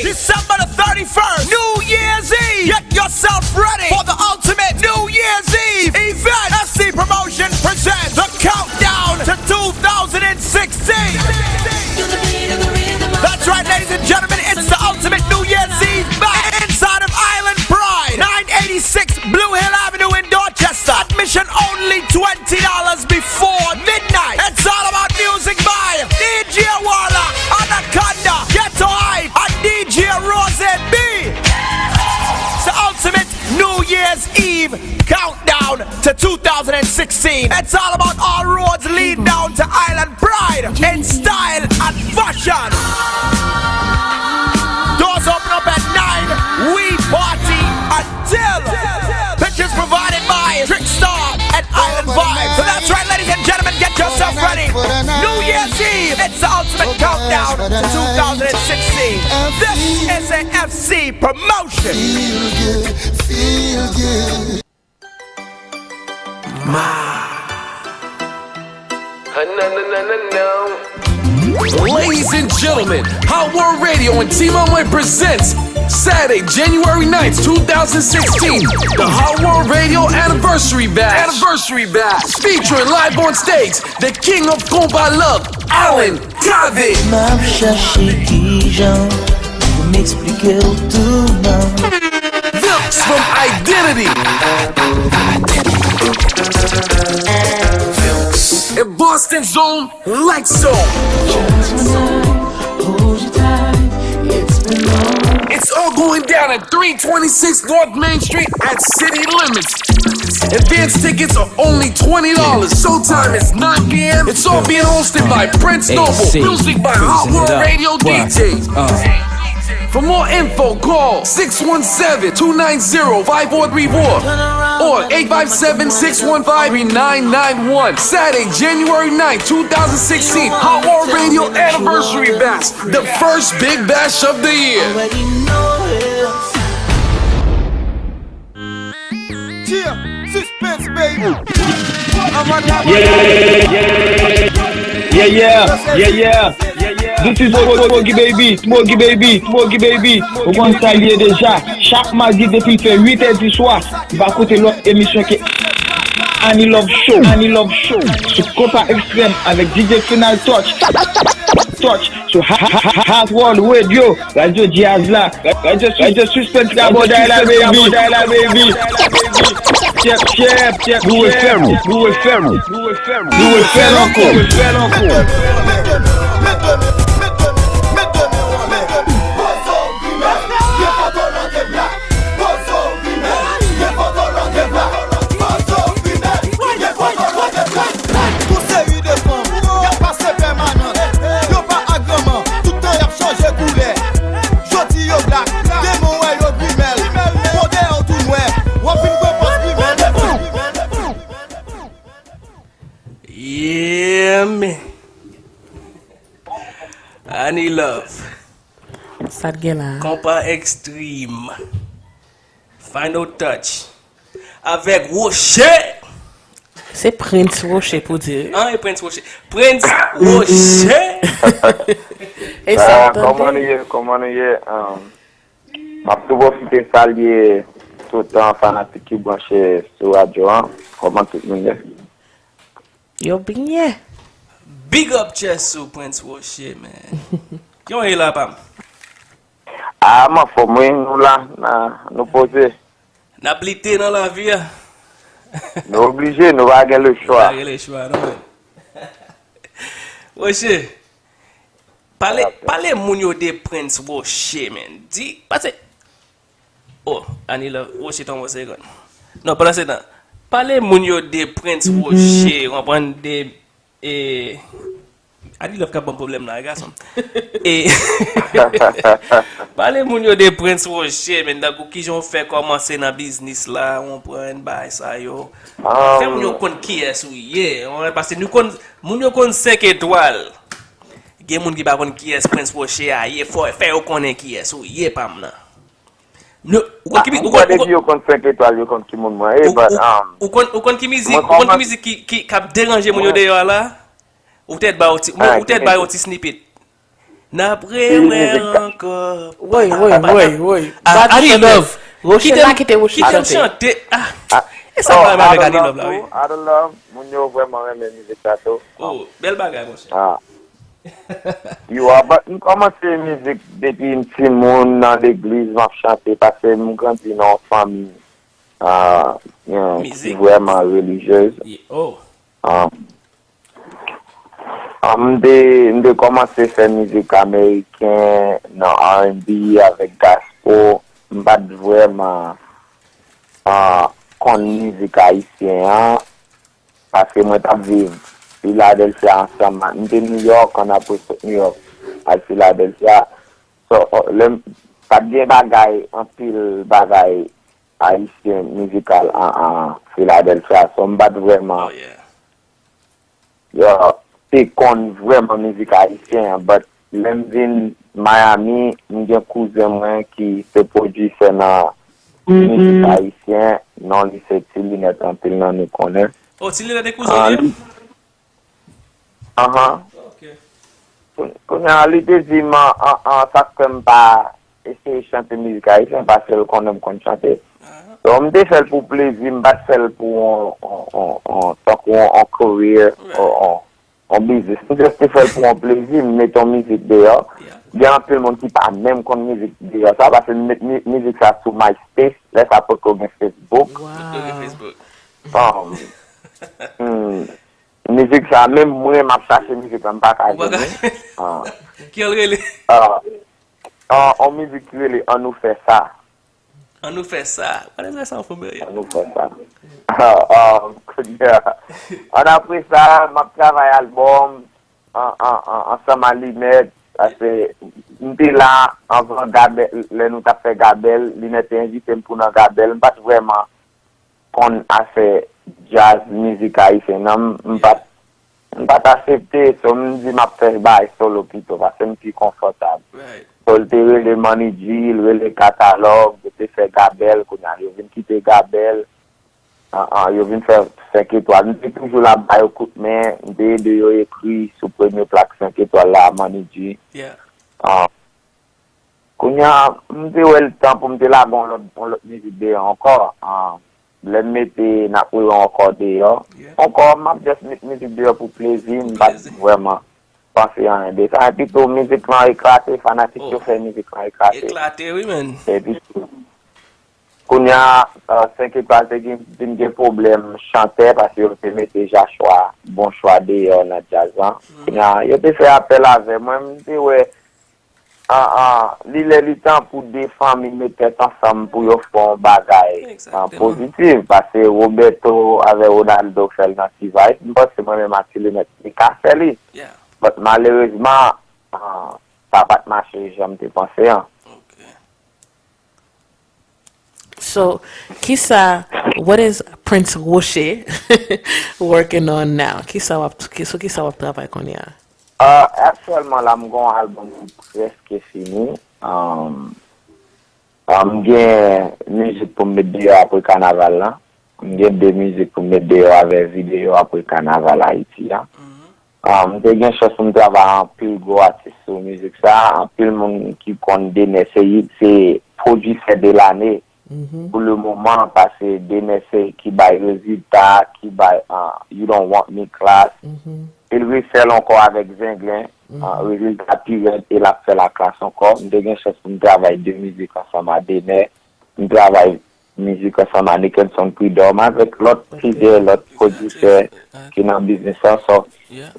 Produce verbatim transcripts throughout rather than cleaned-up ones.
December the thirty-first, New Year's Eve. Get yourself ready for the ultimate New Year's Eve event. F C Promotion presents the countdown to two thousand sixteen. That's right, ladies and gentlemen, it's the ultimate New Year's Eve bash inside of Island Pride, nine eighty-six Blue Hill Avenue in Dorchester. Admission only twenty dollars before midnight. It's all about music by D J Warlock, Anaconda, Ghetto Hype, and D J Rose B. It's the ultimate New Year's Eve countdown to two thousand sixteen. It's all about all roads lead down to Island Pride in style and fashion. Doors open up at nine. We party until. Pitches provided by Trickstar and Island Vibes. So that's right, ladies and gentlemen, get yourself ready. New Year's Eve, it's the ultimate countdown to two thousand sixteen. This is a F C promotion. Feel good, feel good. Ma. Ladies and gentlemen, Hot World Radio and Team Amway presents Saturday, January ninth, two thousand sixteen, the Hot World Radio Anniversary Bash. Anniversary Bash. Featuring live on stage, the king of compa love, Alan Cavitt. M ap chache kijan pou m eksplike w tou non. Vilks from Identity. And Boston Zone, Lexo. It's all going down at three twenty-six North Main Street at City Limits. Advance tickets are only twenty dollars. Showtime is nine p.m. It's all being hosted by Prince Noble. Music by Hot World Radio D J. For more info, call six one seven, two nine zero, five four three four or eight five seven, six one five, three nine nine one. Saturday, January ninth, two thousand sixteen, Hot World Radio Anniversary Bash, the first big bash of the year. Yeah, suspense, baby. Yeah, yeah, yeah, yeah, yeah. This is Smoggy Baby, Smoggy Baby, Smoggy Baby. Ou konn sa l ye deja. Chak madi depi l fè uit è di swa, ou pa koute lòt emisyon ke Annie Love Show, Annie Love Show. Sou Konpa Ekstrèm avèk D J Final Touch. Touch. Sou Ha-, Ha-, Ha-, Hot World Radio, radyo djaz la, radyo, radyo suspense la, bòday la, baby. Chèp, chèp, chèp, nou refè l, nou refè l, nou refè l ankò. Gon seri de fanm y ap pase pèmanant. Yo pa agranman, tout tan y ap chanje koulè. Jodi yo blak, demen w wè yo grimèl. Fò dèyè w tou nwè, w ap vin pran pòz grimèl. Yeah, man. Annie Love. Sa t gen la? Konpa Extreme. Final Touch. Avèk Rocher. Se Prince Rocher pou di wi. An, e Prince Rocher. Prince Rocher. E sa, ah, kòman nou ye? Kòman nou ye? Um, m ap tou pwofite salye tout, uh, fanatik ki branche sou radyo an. Kòman tout moun ye? Yo byen. Big up Chessou, Prince Rocher, man. Kijan w ye la, pa m? Ah, m anfòm, wi. Nou la, na, nou poze. N ap lite nan lavi a. Nou oblije, nou pa gen lechwa. Nou pa gen lechwa, non, men. Rocher, pale, pale moun yo de Prince Rocher, man. Di, pase. Oh, Annie Love, Rocher, tann yon segonn. Non, pandan se tan, pale moun yo de Prince Rocher, w konprann, de E, Annie Love k ap ban m pwoblèm la, gason. E, pale moun yo de Prince Rocher, men tankou kijan w fè kòmanse nan biznis la, w konprann, bagay sa yo. Fè moun yo konn kiyès ou ye, w konprann, paske nou konn, moun yo konn Senk Etwal. Gen moun ki pa konn kiyès Prince Rocher a ye, fò, fè yo konnen kiyès ou ye, pa m nan. Nou, ou konn ki mi-, ou konn, ou konn, yo konn Senk Etwal, yo konn ki moun mwen ye, ou, but, ou, um, ou konn, ou konn ki mizik, ou konn ki mizik ki, ki, k ap deranje moun yo deyò a la? Ou petèt ba yo ti, ou petèt ba yo ti snippet. N ap rewè ankò. Woy, woy, woy, woy. Adi Love. Kite m chante. Ah, e sa m pa renmen avèk Adi Love la, wi. Out of love, moun yo vrèman renmen mizik sa tou. Oh, bèl bagay, monchè. Ah. Yo, but m kòmanse mizik depi m timoun nan legliz, m ap chante, paske m grandi nan yon fanmi, ah, ki vrèman relijyez. Ah, ah, m te, m te kòmanse fè mizik ameriken nan R and B avèk gospel. M pa t vrèman, ah, konn mizik ayisyen an. Paske mwen t ap viv Philadelphia ansanm ak, m te New York, ann apre sot New York al Philadelphia. So, lè m, pa t gen bagay, anpil bagay ayisyen mizikal an, an Philadelphia. So, m pa t vrèman, yo, te konn vrèman mizik ayisyen an, but lè m vin Miami, m gen kouzen mwen ki se pwodisè nan mizik ayisyen, non li se Ti Linèt, anpil nan nou konnen. Oh, Ti Linèt e kouzen li ye? Ahan. Ok. Kounye a, li te di m, an, an, sa k fè m pa eseye chante mizik ayisyen, paske l konnen m konn chante. So, m te fè l pou plezi, m pa t fè l pou on, on, on, on, tankou on, on career, on, on, on biznis. M just te fè l pou on plezi, m mete on mizik deyò. Gen anpil moun ki pa menm konn mizik deyò sa, paske m met mi-, mizik sa sou MySpace, lè sa potko gen Facebook. Potko gen Facebook. Um, hmm. Mizik sa, menm mwen, m ap chache mizik la, m pa ka jwenn li. Ah. Ki jan l rele? Ah, ah, on mizik ki rele Ann nou fè sa. Ann nou fè sa. Why does that sound familiar? Ann nou fè sa. Ah, ah, kounye a. Ann apre sa, m ap travay albòm an, an, an, ansanm a Linèt. Paske m te la anvan Gabèl, lè nou t ap fè Gabèl, Linèt te envite m pou nan Gabèl. M pa t vrèman konn afè djaz, mizik ayisyen nan, m, m pa t, m pa t aksepte, so m di m ap fè bagay solo pito, paske m pi konfòtab. So, l te rele Money G, l rele Katalòg, yo te fè Gabèl, kounye a yo vin kite Gabèl, an, an, yo vin fè Senk Etwal. M te toujou la ba yo kout men, m te ede yo ekri sou premye plak Senk Etwal la, Money G. An, Kounye a, m te wè l tan pou m te lage yon lòt, yon lòt mizik deyò ankò. Ah, lè m mete N ap rewè ankò deyò. Ankò, m ap just met mizik deyò pou plezi, m pa t vrèman panse anyen de sa. Epi tou, mizik lan eklate, fanatik yo fè mizik lan eklate. Eklate, wi, man. Epi tou, kounye a, euh, Senk Etwal te gen, vin gen pwoblèm chantè, paske yo te mete Jachwa Bonchwa deyò nan djaz lan. Kounye a, yo te fè apèl avè mwen, m te wè, an, an, li lè li tan pou de fanmi met tèt ansanm pou yo fè yon bagay, an, pozitif, paske Roberto avè Ronaldo fè l nan T-Vice, m panse mwen menm ak Ti Linèt, li ka fè li. But malerezman, an, sa pa t mache jan m te panse an. So, kisa, what is Prince Rocher working on now? Kisa w ap, ki, sou kisa w ap travay kounye a? Ah, aktyèlman la, m gen yon album ki prèske fini. Um, ah, m gen mizik pou m met deyò apre kanaval la. M gen de mizik pou m met deyò avè videyo apre kanaval Ayiti a. Ah, m te gen chans pou m travay anpil gwo atis sou mizik sa. Anpil moun ki konn Dener Seyid, se pwodisè de lane. Pou le moman, paske Dener se ki bay rezilta, ki bay, ah, You Don't Want Me Class. E l refè l ankò avèk Zenglen, ah, rezilta pi rèd, e l ap fè la klas ankò. M te gen chans pou m travay de mizik ansanm a Dener. M travay mizik ansanm a Nickenson Prud'homme avèk lòt plizyè lòt pwodisè ki nan biznis lan. So,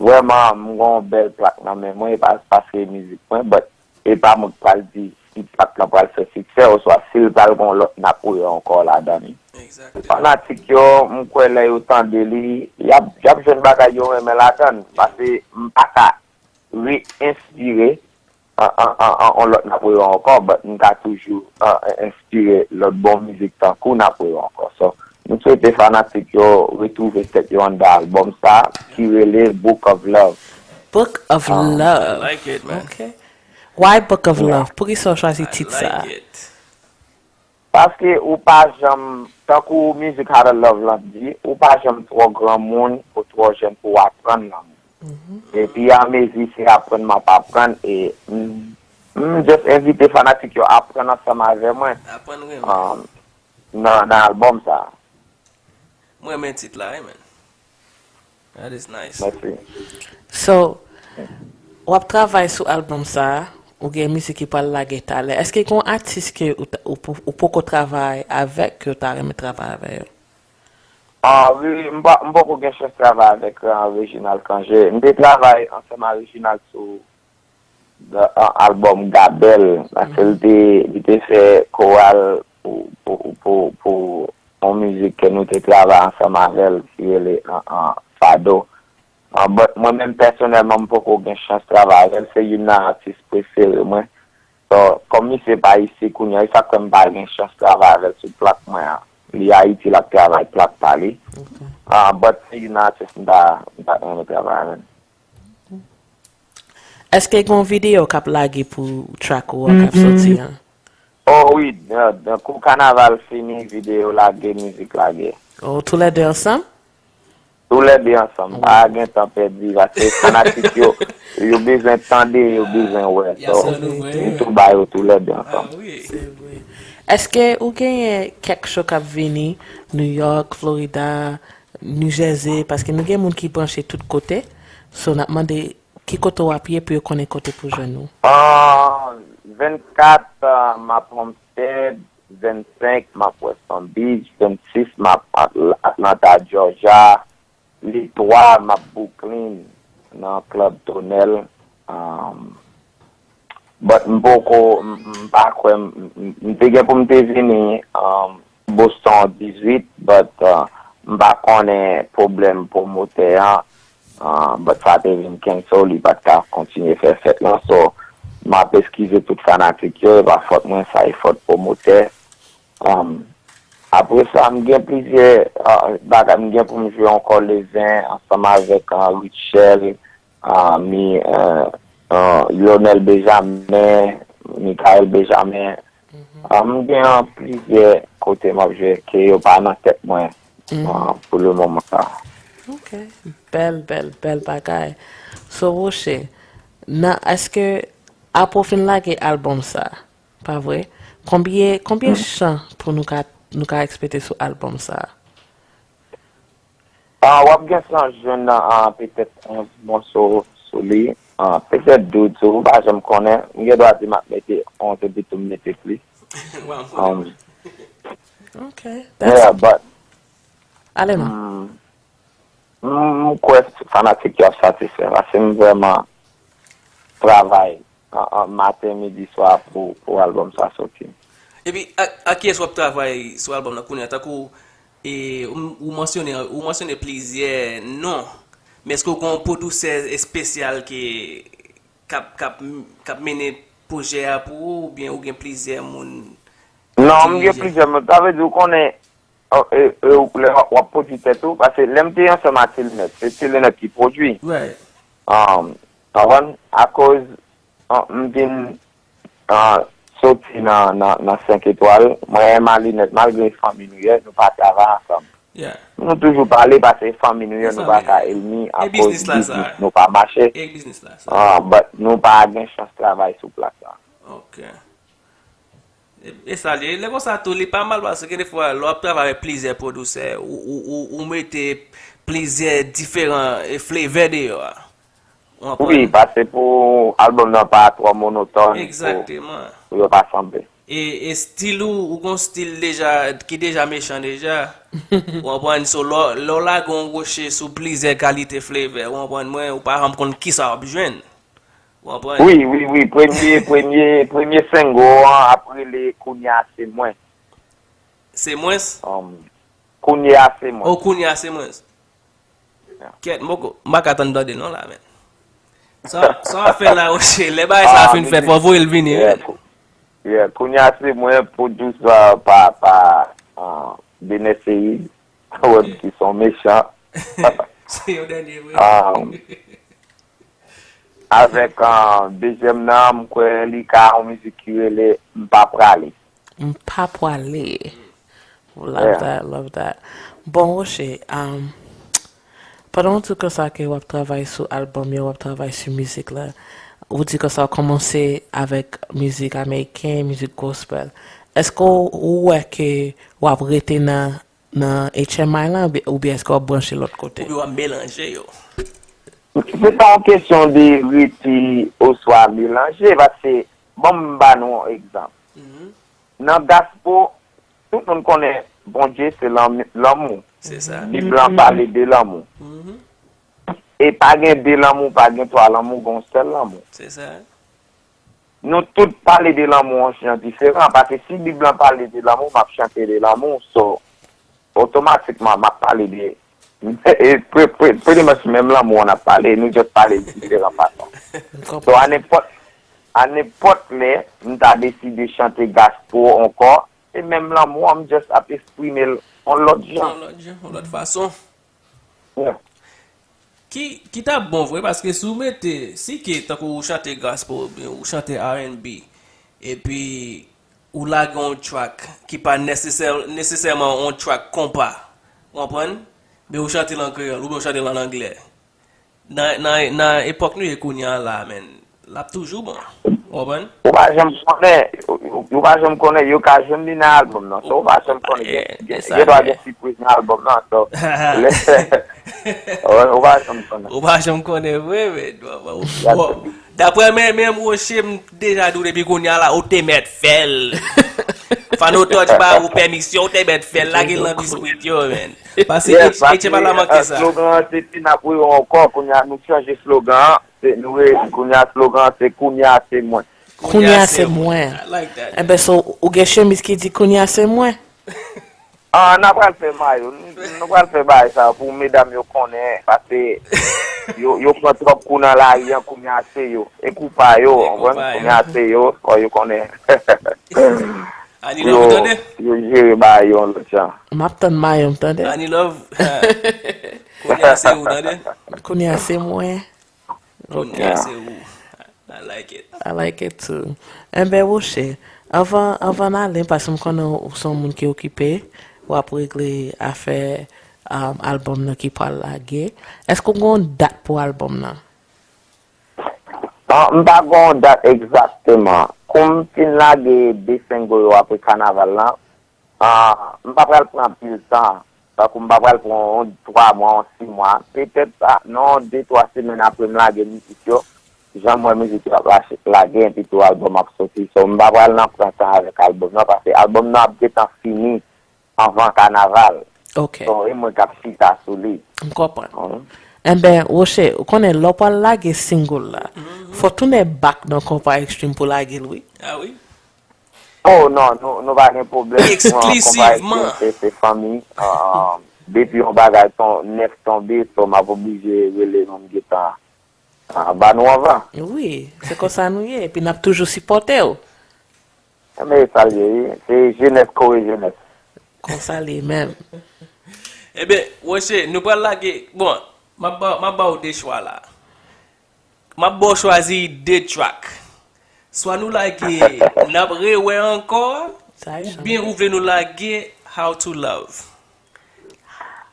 vrèman, m gen yon bèl plak nan men mwen, e pa paske e mizik mwen, but e pa mwen k pral di si plak lan pral fè siksè, oswa si l pral gen yon lòt N ap rewè ankò ladan li. Fanatik yo, m kwè lè yo tande li, y ap, y ap jwenn bagay yo renmen ladan l, paske m pa ka re-enspire, an, an, an, an, yon lòt N ap rewè ankò, but m ka toujou, an, enspire lòt bon mizik tankou N ap rewè ankò. So, m swete fanatik yo retwouve tèt yo anndan album sa, ki rele Book of Love. Book of Love. Ok. Why Book of Love? Poukisa w chwazi tit sa? Paske ou pa janm, tankou mizik How to Love lan di, ou pa janm twò granmoun ou twò jèn pou w aprann lanmou. Epi anmezi se aprann m ap aprann e m, m just envite fanatik yo aprann ansanm avè mwen Aprann renmen. um, nan, nan albòm sa. Mwen renmen tit la, wi, man. That is nice. Mèsi. So, w ap travay sou albòm sa a, ou gen mizik ki pral lage talè. Èske gen yon atis ke ou, ta- ou, pou- ou poko travay avèk ke w ta renmen travay avè yo? Ah, wi, m pa- m poko gen chans travay avèk uh, Reginald Cangé. M te travay ansanm ak Reginald sou the, uh, albòm Gabèl. Paske li te, li te fè koral pou, pou, pou, pou yon mizik ke nou te travay ansanm avè l ki rele uh, uh, Fado. Uh, but mwen menm pèsonèlman m poko gen chans travay avè l. Se youn nan atis prefere mwen. So, kòm misye pa isi kounye a, e sa k fè m pa gen chans travay avè l sou plak mwen an. Li Ayiti l ap travay plak pa li. Ah, but se youn nan atis m ta m ta renmen travay avè l. Èske gen yon videyo k ap lage pou track ou an k ap soti an? Oh wi, dan, dan kou kanaval fini, videyo lage, mizik lage. Oh, toulède ansanm? Toulède ansanm, pa gen tan pèdi, paske fanatik yo, yo bezwen tande, yo bezwen wè. So, m tou ba yo toulède ansanm. Wi. Èske ou genyen kèk show k ap vini, New York, Florida, New Jersey, paske nou gen moun ki branche tout kote. So, n ap mande ki kote w ap ye pou yo konnen kote pou jwenn ou. Ah, vennkat, ah, m ap Homestead, vennsenk, m ap West Palm Beach, vennsis, m ap Atl- Atlanta, Georgia, le twa, m ap Brooklyn, nan Club Tonel. Um, but m poko, m m pa kwè, m m- m te gen pou m te vini um, Boston dizwit, but uh, m pa konnen pwoblèm pwomotè an. Uh, but sa te vin cancel, li pa t ka kontinye fè fèt lan. So, m ap eskize tout fanatik yo, e pa fòt mwen, sa e fòt pwomotè. Um, apre sa, m gen plizyè uh, bagay, m gen pou m jwe ankò le ven ansanm avèk uh, Richel, uh, mi, uh, uh, Lionel Benjamin, Michael Benjamin. Uh, m gen uh, plizyè kote m ap jwe ke yo pa nan tèt mwen uh, pou le moman sa. Ok. Bèl, bèl, bèl bagay. So, Roche, nan, èske apre w fin lage albòm sa, pa vre? Konbyen, konbyen chan pou nou ka, nou ka ekspekte sou albòm sa? Ah, w ap gen chans jwenn nan ah, petèt onz mòso sou li. Ah, petèt douz tou, ou pa janm konnen. M gen dwa di m ap mete onz epi tou m mete plis. Wa m Um, konnen. Ok. yeah, but Ale non. mm, m m kwè fanatik yo ap satisfè paske m vrèman travay an, an maten, midi, swa pou, pou albòm sa soti. Epi, ak, ak kiyès w ap travay sou albòm nan kounye a? Tankou, e, ou, ou mansyone, ou mansyone plizyè non. Men èske w gen yon pwodisè espesyal ke, k ap, k ap, k ap mennen pwojè a pou ou, oubyen ou gen plizyè moun? Non, m gen Dirije. Plizyè moun. Sa vle di, ou konnen, oh, e, e, ou- lè w ap pwodui tèt ou, paske lè m te ansanm ak Tilnet, se Tilnet ki pwodui. Right. Um, konprann? Akoz ah, m vin ah, soti nan, nan, nan senk etwal, mwen e Malinèt, malgre fanmi nou ye, nou pa travay ansanm. Yeah. Nou toujou pale paske fanmi nou ye, nou pa ka elmi E akoz biznis la sa. Biznis nou pa mache. E biznis la sa. Ah, but nou pa gen chans travay sou plak la. Ok. E, e sa li ye. Lè konsa tou, li pa mal paske gen defwa, lè w ap travay avèk plizyè pwodisè, ou, ou, ou, ou mete plizyè diferan e, flavor deyò a. Ou konprann? Wi, paske pou albòm nan pa twò monotòn, pou, Egzakteman. Pou yo pa sanble. E, e stil ou, ou gon stil deja, ki deja mechan deja. Ou konprann? So, lè w- lè w lage yon Roche sou plizyè kalite flavor, ou konprann mwen, ou pa janm konn kisa w ap jwenn. Ou konprann? Wi, wi, wi. Premye, premye, premye single an ap rele Kounye a se mwen. Se mwens? Um, Kounye a se mwen. O, kounye a se mwens. Kèt, m poko, m pa ka tann tande non la, men. Sa, sa w ap fè la, Roche, lè bagay sa a fin fèt, fò w voye l vini, wi. Yeah, kou- yeah, Kounye a se mwen, pwodui pa, pa, pa uh, Benet Seyid, wè ki son mechan. Se yon dènye, wi. Um, avèk uh, dezyèm nan, m kwè li ka yon mizik ki rele M pa prale. M pa pwale. Love that, love that. Bon, Roche, um, Pandan w di konsa ke w ap travay sou albòm yo, w ap travay sou mizik la, ou di konsa w kòmanse avèk mizik ameriken, mizik gospel. Èske w, ou wè ke w ap rete nan, nan H M I lan, oubyen, oubyen èske w ap branche lòt kote? Oubyen w ap melanje yo? Se pa yon kesyon de rete oswa melanje, paske, bon, m ba nou yon egzanp. Nan gaspo, tout moun konnen Bondye se lanmou. Bib lan pale de lanmou. E pa gen de lanmou, pa gen twa lanmou, gen yon sèl lanmou. Nou tout pale de lanmou yon jan diferan, paske si Bib lan pale de lanmou, m ap chante de lanmou, so, otomatikman, m ap pale de, e, pre, pre, pretty much menm lanmou an ap pale, nou just pale diferan fason. So, a nenpòt, a nenpòt lè, m ta deside chante gaspo ankò, se menm lanmou an, m just ap eksprime l yon lòt jan. Yon lòt jan, yon lòt fason. Yeah. Ki, ki t ap bon vre, paske si w mete, si ke, tankou ou chante gospel oubyen ou chante R and B, epi ou lage yon track ki pa nesesè, nesesèman yon track konpa, w konprann? Men ou chante l an kreyòl, oubyen ou chante l an anglè. Nan, nan, nan epòk nou ye kounye a la, men, l ap toujou bon. Ou konprann? Ou pa janm konnen, ou, ou pa janm konnen, yo ka jwenn li nan albòm nan. So, ou pa janm konnen, gen, gen, gen dwa gen sipriz nan albòm nan. So, lè, ou pa janm konnen. Ou pa janm konnen vre, men, bon, daprè men, menm Roche, m deja di w depi kounye a la, ou te mèt fè l. Fano Touch ba ou pèmisyon, ou te mèt fè l, lage l nan biskwit yo, men. Paske H M I pa manke sa. Slogan an se ti n ap wè w ankò, kounye a nou chanje slogan an. Se, nou re, kounye a slogan an se kounye a se mwen. Kounye a se mwen. Enben, so, ou gen chemiz ki di kounye a se mwen? Ah, n a pral fè mayo. Nou, nou pral fè bagay sa pou medam yo konnen, paske yo, yo pran twòp kou nan lari an, kounye a se yo. E kou pa yo, w konprann? Kounye a se yo, fò yo konnen. Annie Love, ou tande? Yo jere bagay yo yon lòt jan. M ap tann mayo m, tande. Annie Love, kounye a se ou, tande? Kounye a se mwen. Kounye a se ou. I like it. I like it too. Enben, Roche, anvan, anvan n ale, paske m konnen w se yon moun ki okipe, w ap regle afè um, albòm nan ki pral lage. Èske w gen yon dat pou albòm nan? Ah, m pa gen yon dat egzakteman. Kou m fin lage de single yo apre kanaval la, ah, m pa pral pran anpil tan. Tankou m pa pral pran yon twa mwa, yon sis mwa. Petèt sa, nan yon de, twa semèn apre m lage mizik yo, jan m wè mizik yo ap lage, epi tou albòm ap soti. So, m pa pral nan pran tan avèk albòm nan, paske albòm nan ap gentan fini anvan kanaval. Ok. So, e mwen k ap chita sou li. M konprann. Enben, Roche, ou konnen lè w pral lage single la, fò w tounen back nan Konpa Extreme pou w lage l, wi. Ah wi? Oh non, nou, nou pa gen pwoblèm. Exclusivement. Konpa Extreme se, se fanmi. Ah, depi yon bagay ton, nèf tonbe, so m ap oblije rele nou, m gentan Ah, ba nou anvan. Wi, se konsa nou ye, epi n ap toujou sipòte w. Enben, e sa l ye, wi. Se jenès kore jenès. Konsa l ye menm. Enben, Roche, nou pral lage, bon, m ap ba, m ap ba w de chwa la. M ap ba w chwazi de track. Swa nou lage N ap rewè ankò a, oubyen ou vle nou lage How to Love?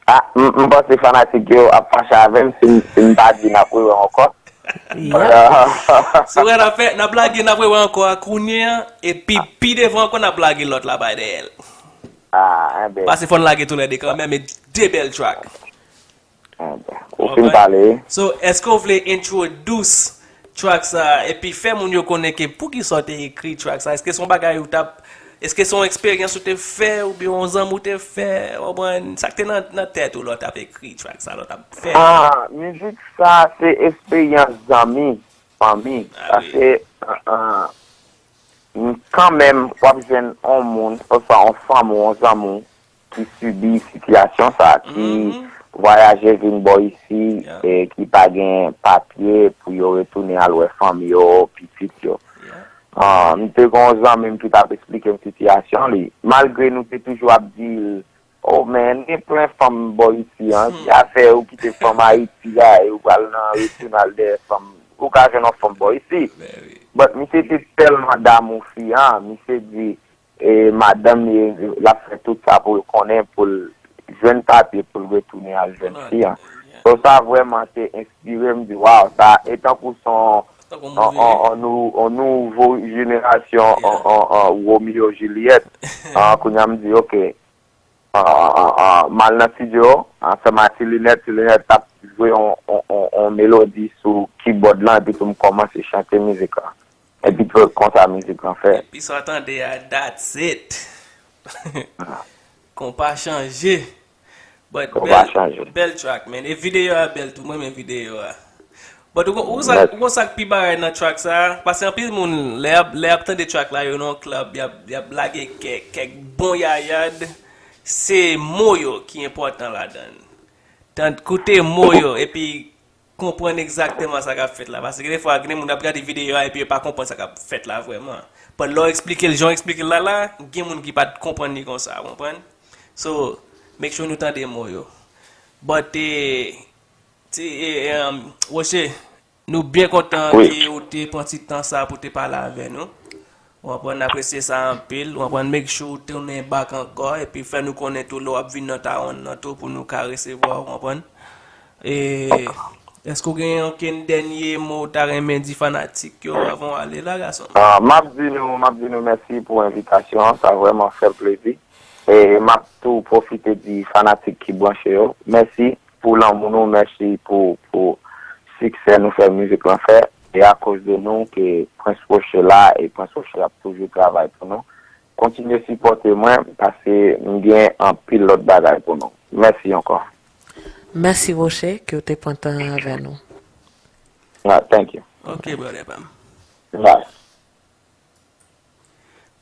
Ah, m, m panse fanatik yo ap fache avè m si m, si m pa di N ap rewè ankò. So, wè, n ap fè, n ap lage N ap rewè ankò a kounye a, epi pi devan ankò n ap lage lòt la bay dèyè l. Ah, enben. Paske fò n lage toulède kanmenm, e de bèl track. Enben, ou fin pale. So, èske w vle introduce track sa, epi fè moun yo konnen ke poukisa w te ekri track sa? Èske se yon bagay ou t ap, èske se yon eksperyans ou te fè, oubyen yon zanmi w te fè, w konprann, sa k te nan, nan tèt ou lè w t ap ekri track sa, lè w t ap fè? Ah, mizik sa se eksperyans zanmi, fanmi. Ah wi. Paske, ah, ah, kanmenm, w ap jwenn yon moun, oswa yon fanmi w, yon zanmi w, ki sibi sitiyasyon sa, ki vwayaje vin bò isi, e ki pa gen papye pou yo retounen al wè fanmi yo, pitit yo. Ah, m te gen yon zanmi m ki t ap eksplike m sitiyasyon li. Malgre nou te toujou ap di l, oh, men, gen plen fanm bò isi an, ki afè ou kite fanm Ayiti a, e ou pral nan retounen al dèyè fanm, ou ka jwenn yon fanm bò isi. But misye te tèlman damou fi an, misye di, e madanm li, l ap fè tout sa pou l konnen, pou l jwenn papye, pou l retounen al jwenn fi an. So, sa vrèman te enspire m, di, waw, sa e tankou se yon, yon, yon, yon nou-, yon nouvo jenerasyon, yon, yon, yon Romeo Juliet. Ah, kounye a m di, ok, ah, ah, ah, ah, m al nan estidyo, ansanm ak Ti Linèt, Ti Linèt t ap jwe yon, yon, yon, yon melodi sou kibòd lan, epi tou m kòmanse chante mizik lan. Epi tou konsa mizik lan fèt. Epi sa w tande a, that's it. Konpa chanje. But bèl, bèl track, man. E videyo a bèl tou. Mwen renmen videyo a. But ou, ou, sa, ou konn sa k pi bagay nan track sa? Paske anpil moun, lè y ap, lè y ap tande track la, yo nan club, y ap, y ap lage kèk, kèk bon yayad. Se mo yo ki enpòtan ladan l. Tan, koute mo yo, epi konprann egzakteman sa k ap fèt la. Paske gen de fwa, gen de moun ap gade videyo a epi yo pa konprann sa k ap fèt la vrèman. But lè w eksplike l, jan w eksplike l la, la, gen moun ki pa t konprann li konsa, w konprann? So, make sure nou tande mo yo. But, eh, ti, eh, eh, um, Roche, nou byen kontan ke ou te pran ti tan sa pou te pale avè nou. Ou konprann, n apresye sa anpil. Ou konprann, make sure ou tounen back ankò, epi fè nou konnen tou lè w ap vin nan Tawonn nan tou pou nou ka resevwa w, ou konprann? E, èske w gen okenn dènye mo ou ta renmen di fanatik yo avan w ale la, gason? Ah, m ap di nou, m ap di nou mèsi pou envitasyon an, sa vrèman fè m plezi. E m ap tou pwofite di fanatik ki branche yo, mèsi pou lanmou nou, mèsi pou, pou siksè nou fè mizik lan fè. E akoz de nou ke Prince Rocher la, e Prince Rocher ap toujou travay pou nou. Kontinye sipòte mwen, paske m gen anpil lòt bagay pou nou. Mèsi ankò. Mèsi Rocher, ke w te pran tan avè nou. Ah, thank you. Ok, brother pa m. Bye.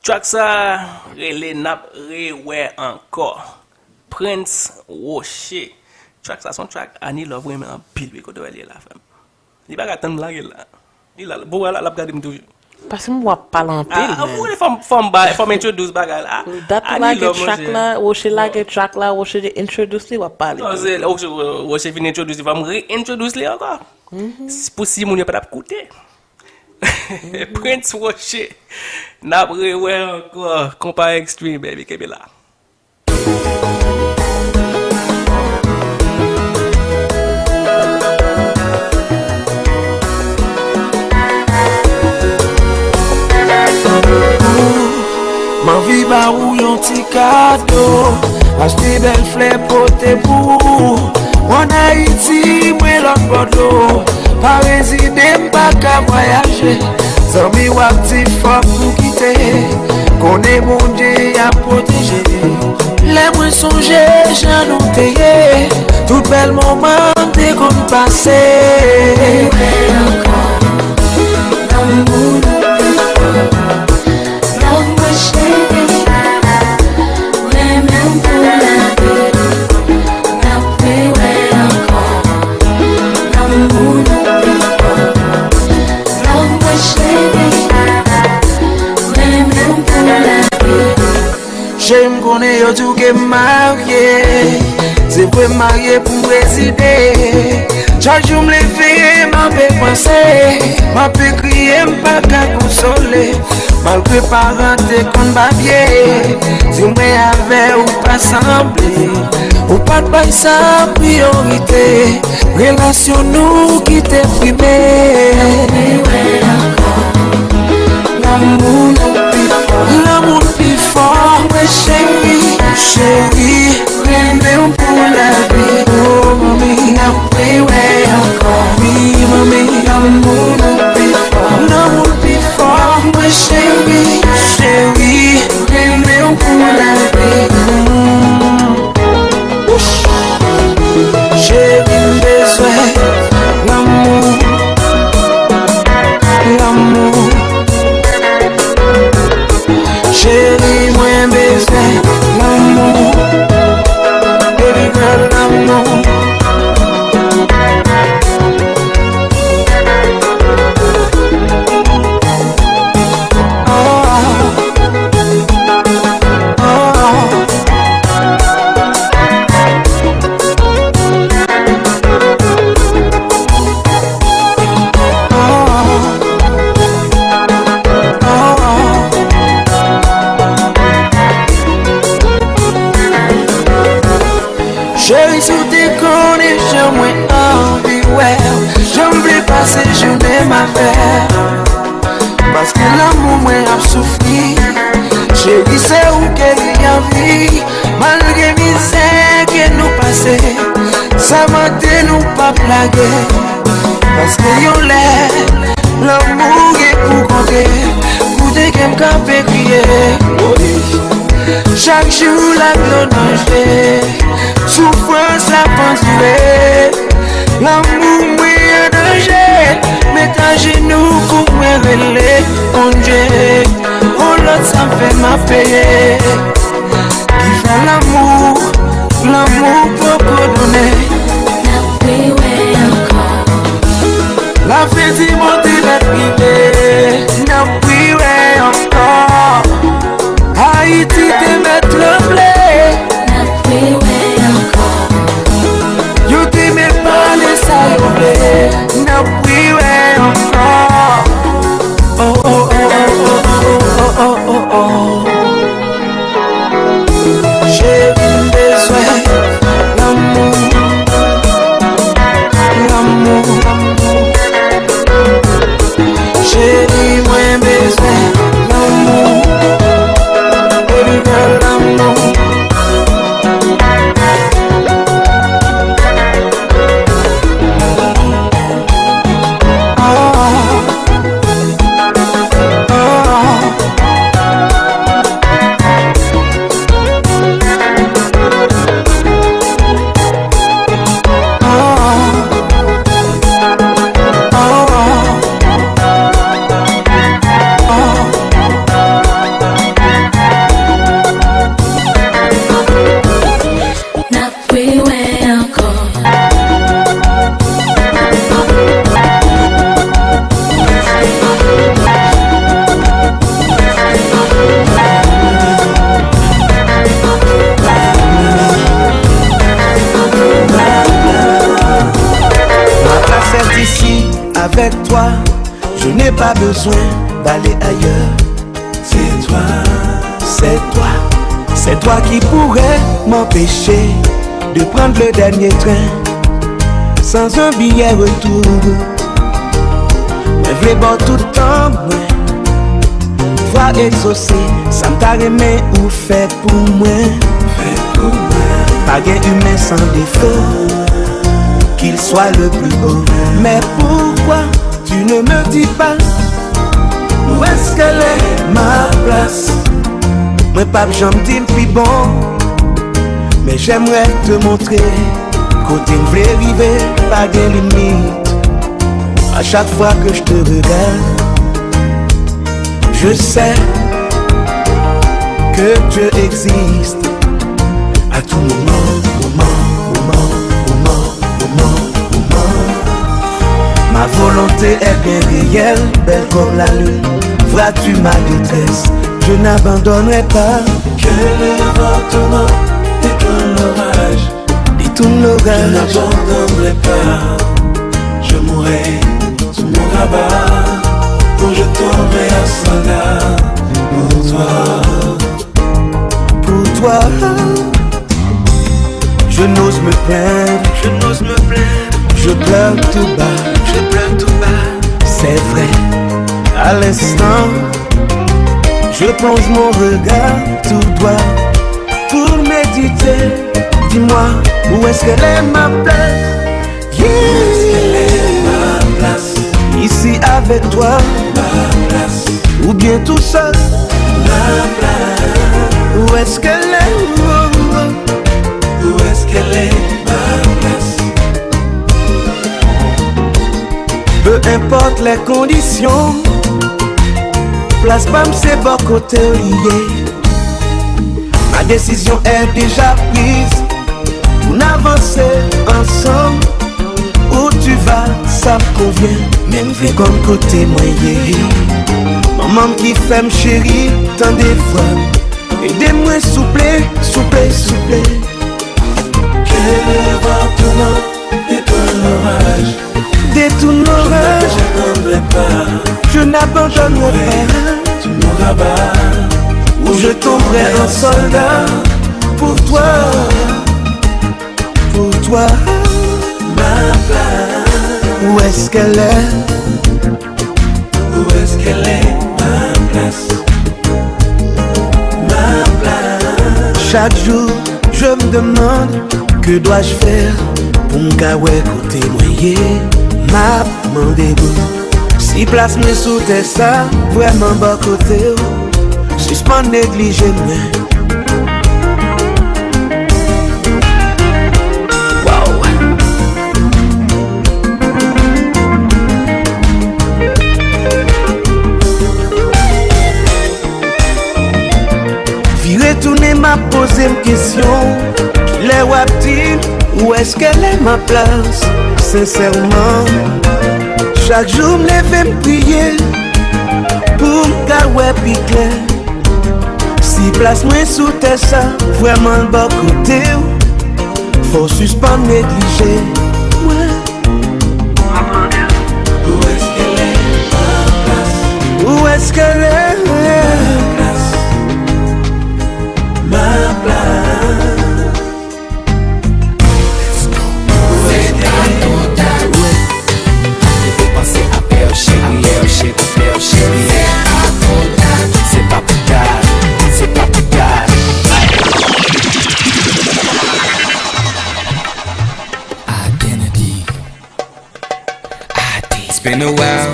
Track sa rele N ap rewè ankò. Prince Rocher. Track sa se yon track Annie Love renmen anpil, wi, kote w wè l ye la, frè m. Li pa ka tann m lage l la. Li la, bon, la, l ap gade m toujou. Paske m wè w ap pale anpil, ah, man. Fò m, fò m bay, fò m introduce bagay la. Dat ou lage track la, Rocher lage track la, Rocher te introduce li, w ap pale. Non, se Rocher, Rocher vin introduce li, fò m re-introduce li ankò. Pou si moun yo pa t ap koute. Prince Rocher. N ap rewè ankò. Konpa Extreme, baby. Kenbe la. M anvi ba ou yon ti kado, achte bèl flè pote pou ou. Mwen Ayiti, mwen lòt bò dlo. Pa rezide, m pa ka vwayaje. Zanmi w ap di fòk nou kite. Konnen Bondye ap pwoteje. Lè mwen sonje jan nou te ye, tout bèl moman te konn pase. Love mwen cheri, renmen m pou lavi, n ap rewè ankò. Lanmou nou pi fò, love mwen cheri, renmen m pou lavi. Cheri, m konnen yo di w ke m marye. Se vre m marye pou m rezide. Chak jou m leve, m ape panse, m ape kriye, m pa ka konsole. Malgre paran te konn babye, di mwen avè w pa sanble. Ou pa t bay sa priyorite. Relasyon nou ki te prime. Lanmou nou pi fò. Lanmou nou pi fò. Mwen cheri, cheri, renmen w pou lavi. Oh, manmi, n ap rewè ankò. Wi, manmi, lanmou nou pi fò. Lanmou nou pi fò. Mwen cheri, cheri, renmen w pou lavi. Mm. Cheri, m bezwen lanmou, lanmou. Cheri, se ou ke li anvi, malgre mizè ke nou pase, sa mande nou p ap lage. Paske yon lè, lanmou gen pou konte, koute ke m kanpe kriye. Woy. Chak jou la dlo danje, soufrans la pandire. Lanmou mwen an danje, met ajenou pou mwen rele Bondye. On lòt sa m fè m ap peye. Ki fè lanmou, lanmou poko donnen. N ap riwè ankò. Lafen di monte lèt rive. N ap riwè ankò. Ayiti te mèt tranble. N ap riwè ankò. Yo te mèt pale sa yo vle. N ap riwè ankò. Oh, oh, oh, oh, oh, oh, oh, oh, oh. Cheri, m bezwen lanmou, lanmou, lanmou. Cheri, mwen bezwen lanmou, baby girl, lanmou. Ah. N ap riwè ankò. Ma place est ici avec toi, je n'ai pas besoin d'aller ailleurs. C'est toi, c'est toi, c'est toi qui pourrais m'empêcher de prendre le dernier train sans un billet retour. Mwen vle ba w tout tan mwen, vwa egzose, sa m ta renmen ou fè pou mwen. Pa gen imen san defo, qu'il soit le plus beau. Mais pourquoi tu ne me dis pas où est-ce qu'elle est ma place? Mwen p ap janm di m pi bon, mais j'aimerais te montrer kote m vle rive, pa gen limit. À chaque fois que je te regarde, je sais que Dieu existe. À tout moment, moment, moment, moment, moment, moment. Ma volonté est bien réelle, belle comme la lune. Vois-tu ma détresse, je n'abandonnerai pas. Que le vent tourne, détourne l'orage. Détourne l'orage. Je n'abandonnerai pas. Je mourrai sous mon grabat quand je tomberai un soldat pour toi. Pour toi. Je n'ose me plaindre, je n'ose me plaindre. Je pleure tout bas, je pleure tout bas. C'est vrai, à l'instant, je plonge mon regard tout droit pour méditer. Dis-moi, où est-ce qu'elle est ma place? Yeah. Où est-ce qu'elle est ma place? Ici avec toi. Ma place. Ou bien tout seul. Ma place. Où est-ce qu'elle est? Oh, oh, oh. Où est-ce qu'elle est ma place? Peu importe les conditions, plas pa m se bò kote w li ye. Ma décision est déjà prise. Pou n avanse ansanm. Où tu vas, ça me convient. Men m vle konn kote mwen ye. Manman m ki fè m cheri, tande vwa m. Ede mwen souple, souple, souple. Que le vent tourne, détourne l'orage. Détourne l'orage. Je n'abandonnerai pas. Je n'abandonnerai pas. Tu m'auras bas. Ou je tomberai en soldat pour toi. Pour toi. Ma place. Où est-ce qu'elle est? Où est-ce qu'elle est, ma place? Chaque jour, je me demande, que dois-je faire pou m ka wè kote mwen ye. M ap mande w si plas mwen sou tè sa vrèman bò kote w. Sispann neglije mwen. Wow. Vire tounen, m ap poze m kesyon. Kilè w ap di m ou èske lè m ap plas? Sensèman, chak jou m leve m priye pou m ka wè pi klè. Si plas mwen sou tè sa vrèman bò kote w, fò w sispann neglije mwen. Ou èske lè m ap plas? Ou èske lè m ap plas? Ma plas. Ou rete. Ou panse a pè w cheri, pè w cheri, pè w cheri. Se pa pou dat, se pa pou dat. Identity. It's been a while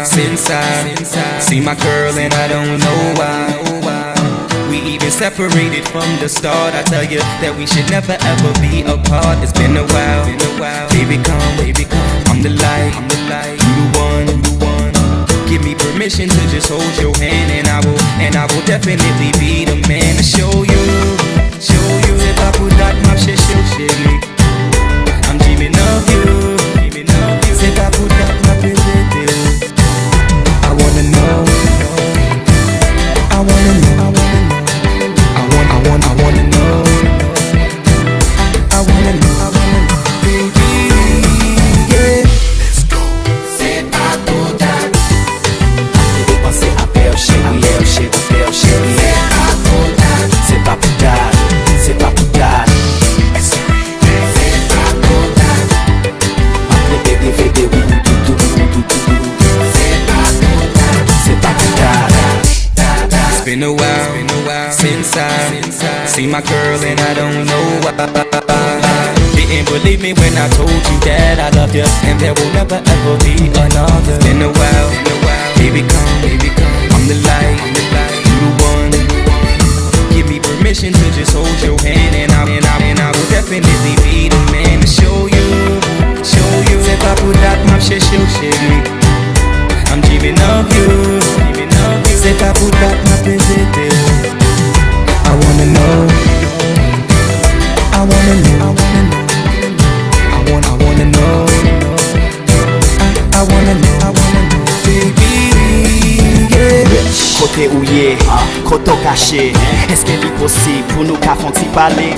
since I see my girl and I don't know why. We even separated from the start. I tell you that we should never ever be apart. It's been a while. Baby, come, baby, come. I'm the light, I'm the light. You the one, you the one. Give me permission to just hold your hand, and I will, and I will definitely be the man to show you, show you. Se pa pou dat m ap chèche w, cheri. I'm dreaming of you. Se pa pou dat m ap repete w. I wanna know. I wanna know. I want, I want, I want, I wanna know. I wanna know, I wanna know, baby. Yeah. Let's go. Se pa pou dat. Ou panse a pè w cheri, pè w cheri, pè w cheri. Se pa pou dat. Se pa pou dat, se pa pou dat. Se pa pou dat. M ap rete reve de ou, doudou, doudou, doudou. Se pa pou dat, se pa pou dat. It's been a while since I see my girl and I don't know why. Didn't believe me when I told you that I love you and there will never ever be another. It's been a while, baby, come, baby, come. I'm the light, you the one. Give me permission to just hold your hand, and I, and I, and I will definitely be the man to show you, show you. Se pa pou dat m ap chèche w, cheri. I'm dreaming of you. Se pa pou dat m ap repete w. I wanna know. I wanna know. I want, I wanna know. I, I wanna know, I wanna know, baby, yeah. Kote ou ye? Kote w kache? Èske li posib pou nou ka fè yon ti pale?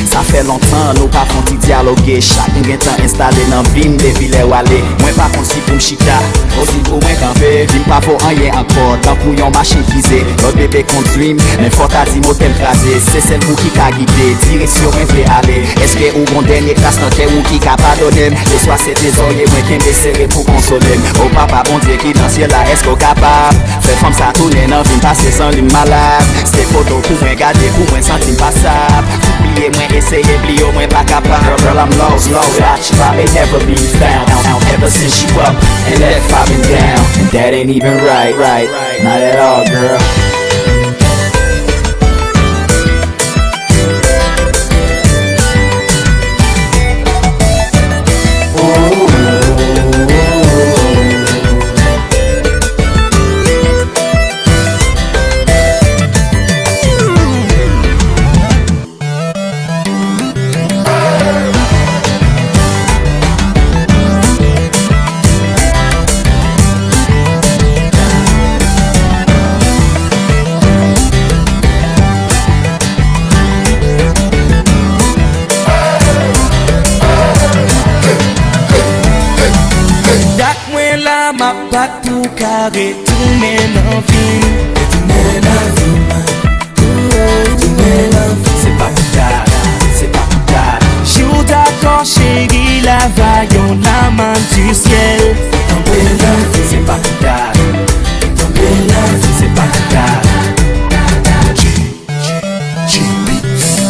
Sa fè lontan nou pa fè yon ti dyaloge. Chak nou gentan enstale nan vi m depi lè w ale. Mwen pa konn si pou m chita, o si pou mwen kanpe. Vi m pa vo anyen ankò, tankou yon machin frize. Lòt bebe kondui m, men fò ta di motè l kraze. Se sèl ou ki ka gide direksyon mwen vle ale. Èske ou gon dènye kras nan kè ou ki ka padone m? Leswa se dezòrye mwen kenbe sere pou konsole m. O Papa Bondye ki nan syèl la, èske w kapab fè fanm sa tounen nan vi m, pase zanmi m malad? Se foto pou mwen gade, pou mwen santi m pasab. Tout bliye mwen eseye bliye w, mwen pa kapab. Girl, I'm lost, lost. Without you, I may never be found. Ever since you up and left, I've been down. And that ain't even right, right, right. Not at all, girl. Dat mwen la, m ap bat pou ka retounen nan vi m. Retounen nan vi m. Se pa pou ta, se pa pou ta. Si w dakò, cheri, la va yon lamann di syèl. Tonbe nan vi, se pa pou ta. Tonbe nan vi, se pa pou ta. J, J, J Beats.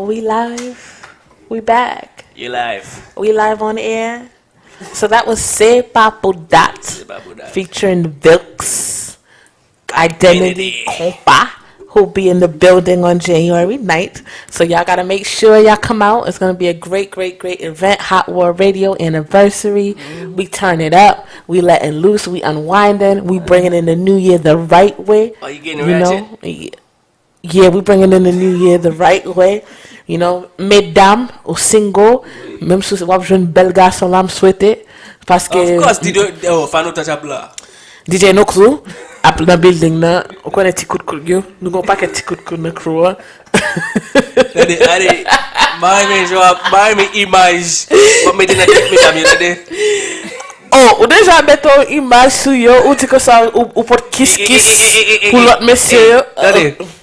We live. We back. You live. We live on air. So that was Se Papo Dat Se Papo Dat. Featuring Vilks Identity Identity. Compa, who'll be in the building on January ninth. So y'all gotta make sure y'all come out. It's gonna be a great, great, great event. Hot War Radio anniversary. We turn it up. We letting loose. We unwinding. We bringing in the new year the right way. Are you getting You ratchet? know? Yeah, we bringing in the new year the right way. You know, medam ou single, menm si w ap jwenn bèl gason la, m swete. Paske Of course, DJ, oh, Fano Touch ap la. DJ No Clue ap nan building nan. Ou konnen ti kout kout yo. Nou gon pakèt ti kout kout nan crew an. Tande, ale, mare men jan, mare men imaj. W ap mete nan tèt medam yo, tande. Oh, ou deja mete yon imaj sou yo, ou di konsa ou, ou pot kis kis pou lòt mesye yo. Tande.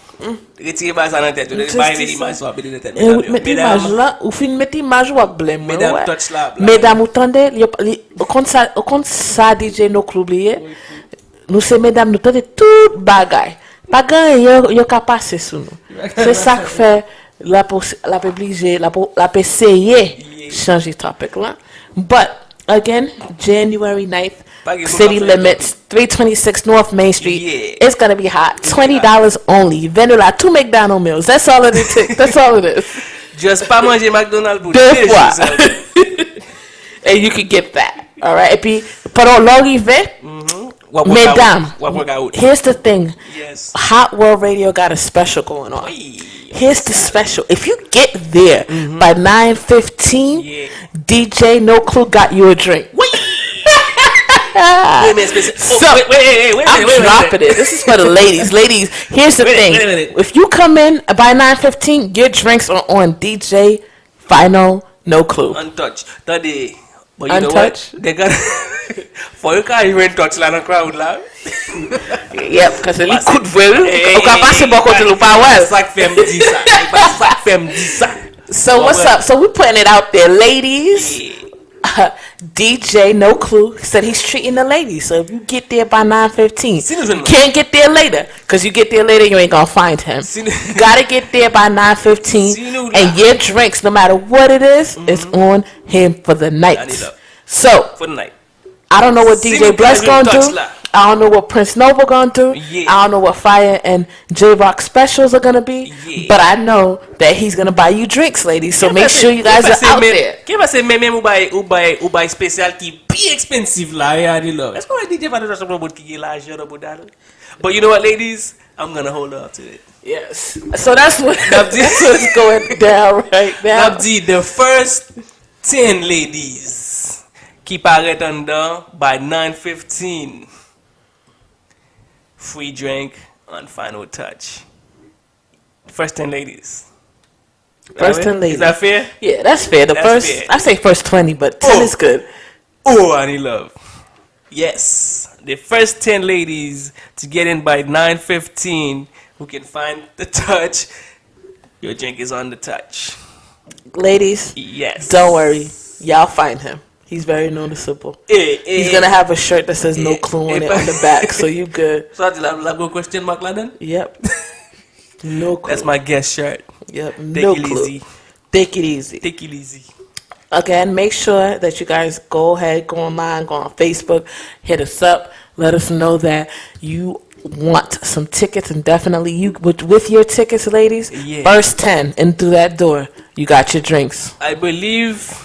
Retire ba sa nan tèt ou. Tande, mare men imaj sa w ap mete nan tèt E medam wi, yo. met imaj la, ou fin met imaj ou ap blèm mwen. Medam Wè. Touch la ap la. Medam ou tande, li, li, ou konn sa, ou konn sa DJ No Clue li ye. Nou se medam, nou tande tout bagay. Pa gen anyen yo, yo ka pase sou nou. Se sa k fè l ap, l ap oblije, l ap, l ap eseye chanje topic la. But, again, January ninth, Pa gen City moun Limits, three twenty-six North Main Street. Yeah. It's gonna be hot. Twenty dollars only. Ven dola, two McDonald meals. That's all it takes. That's all it is. Just pa manje McDonald pou Deux de fois. jou sèlman. And you can get that. All right. Epi, pandan lè w rive, W ap work out. medam, W ap work out. Here's the thing. Yes. Hot World Radio got a special going on. Hey. Here's the special. If you get there by nine fifteen, Yeah. DJ No Clue got you a drink. Wait, man, special. So, Oh, wait, wait, wait, wait, wait, I'm wait, wait, dropping wait. It. This is for the ladies. Ladies, here's the Wait, thing. wait, wait. If you come in by nine fifteen, your drinks are on DJ Final No Clue. Untouch. Tande. But you know Untouch? What? They got. Fò yo ka jwenn touch la nan crowd la. Yep, cause li kout vre wi. Ou ka pase bò kote l ou pa wè l. Sa k fè m di sa. E pa sa k fè m di sa. So what's up? So we putting it out there, ladies. DJ No Clue said he's treating the ladies. So if you get there by nine fifteen, Si nou jwenn you can't get there later. Cause you get there later, you ain't gonna find him. Si nou- You gotta get there by nine fifteen, Si nou la. And your drinks, no matter what it is, is on him for the night. Annie love. So For the night. I don't know what Si DJ nou Bless ka gonna jwenn do. Touch la. I don't know what Prince Noble gonna do. Yeah. I don't know what Fire and J Rock specials are gonna be. Yeah. But I know that he's gonna buy you drinks, ladies. So make sure you guys are out there. Kè pase men men ou bay ou bay ou bay spesyal ki pi expensive la, e Annie love. Èske w wè DJ Fano Touch se yon moun ki gen lajan nan bouda l? But you know what, ladies? I'm gonna hold up to it. Yes. So that's what N ap di- that's what's going down right N ap now. Di the first ten ladies ki parèt anndan by nine fifteen. Free drink on Final Touch. First ten ladies. First ten ladies. Is that fair? Yeah, that's fair. The That's first, fair. I say first twenty, but ten Oh. Is good. Oh, Annie love. Yes. The first ten ladies to get in by nine fifteen who can find the touch, your drink is on the touch. Ladies, Yes. Don't worry. Y'all find him. He's very noticeable. Eh, eh, He's gonna have a shirt that says no eh, clue on eh, it on the back, so you good. So I love, love go question mark ladan. Yep. No clue. That's my guest shirt. Yep. Take No it clue. Easy. Take it easy. Take it easy. Again, make sure that you guys go ahead, go online, go on Facebook, hit us up, let us know that you want some tickets, and definitely you with, with your tickets, ladies. Yeah. First ten and through that door, you got your drinks. I believe.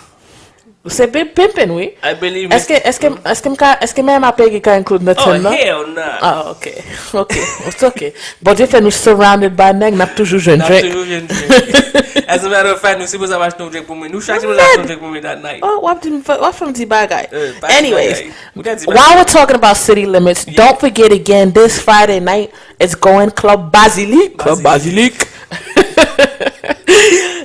Se pi- pimpin, wi. I believe. Èske èske èske m ka èske menm apegi ka include nan Oh, ten nan? Hell nah. Ah, ok. Ok. It's ok. Bondye fè nou surrounded by nèg, n ap toujou jwenn N ap drink. Toujou jwenn drink. As a matter of fact, nou sipoze ap achte yon drink pou mwen. Nou chak sipoze achte yon drink pou mwen that night. Oh, w ap di m fè- w ap fè m di bagay. Eh, pa di Anyways, bagay. Ou ka di bagay. While we're talking about City Limits, don't forget again, this Friday night, it's going Club Basilic. Club Basilic.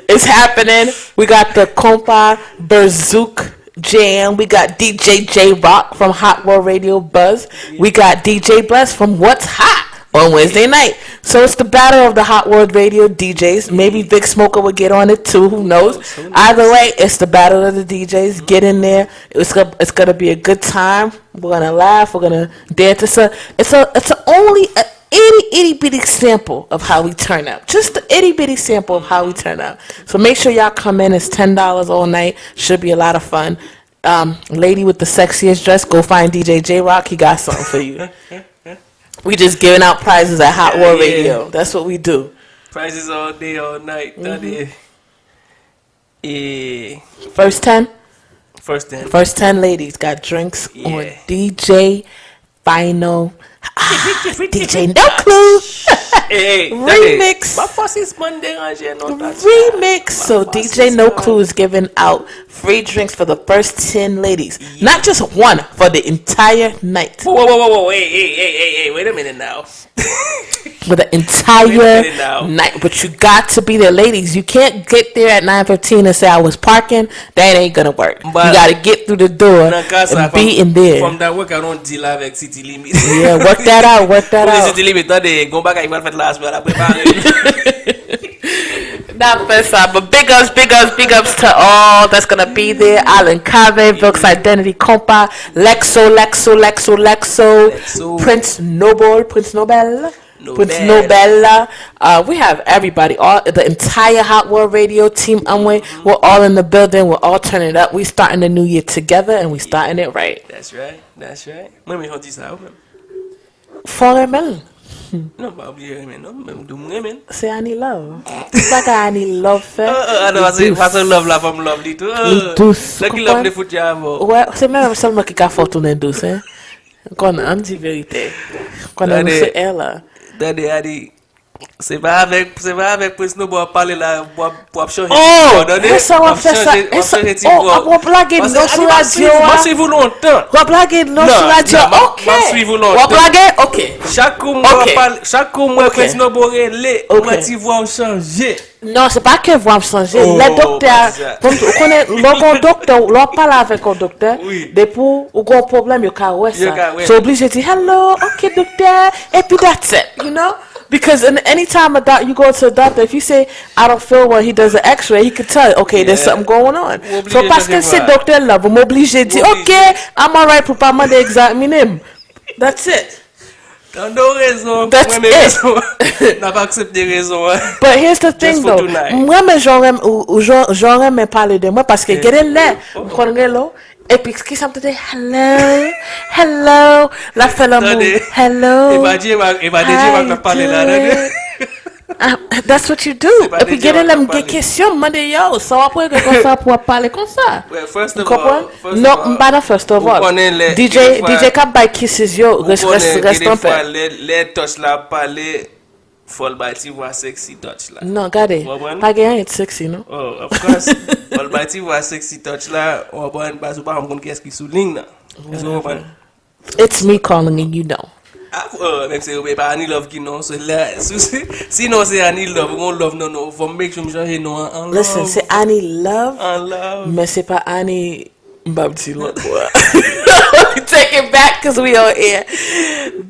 It's happening. We got the Compa Berzouk Jam. We got DJ J Rock from Hot World Radio Buzz. We got DJ Bless from What's Hot on Wednesday night. So it's the battle of the Hot World Radio D Js. Maybe Big Smoker will get on it too. Who knows? Either way, it's the battle of the D Js. Get in there. It's gonna, it's gonna be a good time. We're gonna laugh. We're gonna dance. It's a it's a it's a only a itty itty bitty sample of how we turn up. Just the itty bitty sample of how we turn up. So make sure y'all come in. It's ten dollars all night. Should be a lot of fun. Um, lady with the sexiest dress, go find D J J Rock. He got something for you. We just giving out prizes at Hot War Radio. That's what we do. Prizes all day, all night. Tande. E First ten? First ten. First ten ladies got drinks on D J Final. Ah, D J No Clue. Hey, Remix. Ma fòs is mande ranje non. Remix. So D J No Clue is giving out free drinks for the first ten ladies. Not just one, for the entire night. Whoa, whoa, whoa, whoa, whoa, hey, hey, hey, hey, hey, wait a minute now. For the entire night. But you got to be there, ladies. You can't get there at nine fifteen and say I was parking. That ain't gonna work. You gotta get through the door and be in there. Fòm da work out on deal avèk City Limit. Yeah, work that out, work that out. City Limit, tande, gon bagay ki pral fèt la, aswè la, prepare. Not fè sa, but big ups, big ups, big ups to all that's gonna be there. Island Cave, Vilks Identity, Compa, Lexo, Lexo, Lexo, Lexo, Prince Noble, Prince Nobel. Prince Nobel. Uh, we have everybody, all the entire Hot War Radio team. Amway, we're all in the building. We're all turning it up. We starting the new year together, and we starting it right. That's right. That's right. Mwen men jan di sa ou menm. Fò renmen l. Non, pa oblije renmen non, men m di w m renmen l. Se Annie Love. Sa ka Annie Love fè? Ah non, se fason love la fòm love li tou. Li dous. Nan ki love li fout ya avò? Wè, se menm sèlman ki ka fè w tounen dous, hein. Konn an di verite. Konn an se Ella. Tande Annie. Se pa avèk se pa avèk Prince Noble w ap pale la, w ap w ap chanje ti vwa, tande? Esa w ap fè sa? Esa w ap lage non sou radyo a? M ap swiv ou lontan. W ap lage non sou radyo a? Ok. M ap swiv ou lontan. W ap lage? Ok. Chak kou m wè w ap pale, chak kou m wè Prince Noble rele, m wè ti vwa w chanje. Non, se pa ke vwa m chanje. Lè doktè a, ou konnen, lè w gon doktè, lè w ap pale avèk yon doktè, depi ou gon pwoblèm, yo ka wè sa. So oblije di, hello, ok, doktè, epi that's it, you know? Because in any time a doc, you go to a doctor, if you say, I don't feel well, he does an x-ray, he could tell, okay, there's something going on. So paske se doktè la, m oblije di, ok, I'm alright pou pa mande egzamine m. That's it. Tande w rezon, mwen men rezon. N ap aksepte rezon an. But here's the thing though. M renmen jan w renmen pale de mwen paske gen de lè m konn rele w epi kisa m tande, hello, hello, l ap fè lanmou, hello. E pa DJ Mac k ap pale la, tande. That's what you do. Epi gen de lè m gen kesyon, m mande yo, sa w ap regle konsa pou w ap pale konsa. Ou konprann? Non, m pa nan first of all. DJ, DJ k ap bay kisses yo, rest, rest, rest anpè. Lè touch la ap pale, fò l bay ti vwa sexy touch la. Non, gade, pa gen anyen k sexy non. Oh, of course. Fò l bay ti vwa sexy touch la, w konprann, paske ou pa janm konn kiyès ki sou liy nan. Èske w konprann? It's me calling and you know. Menm se ou pa Annie Love ki non, se la. Sinon se Annie Love, ou gon love non non. Fò m make sure m chanje non an an love. Listen, se Annie Love, an love. Men se pa Annie, m p ap di lòt mo a. Take it back cause we on air.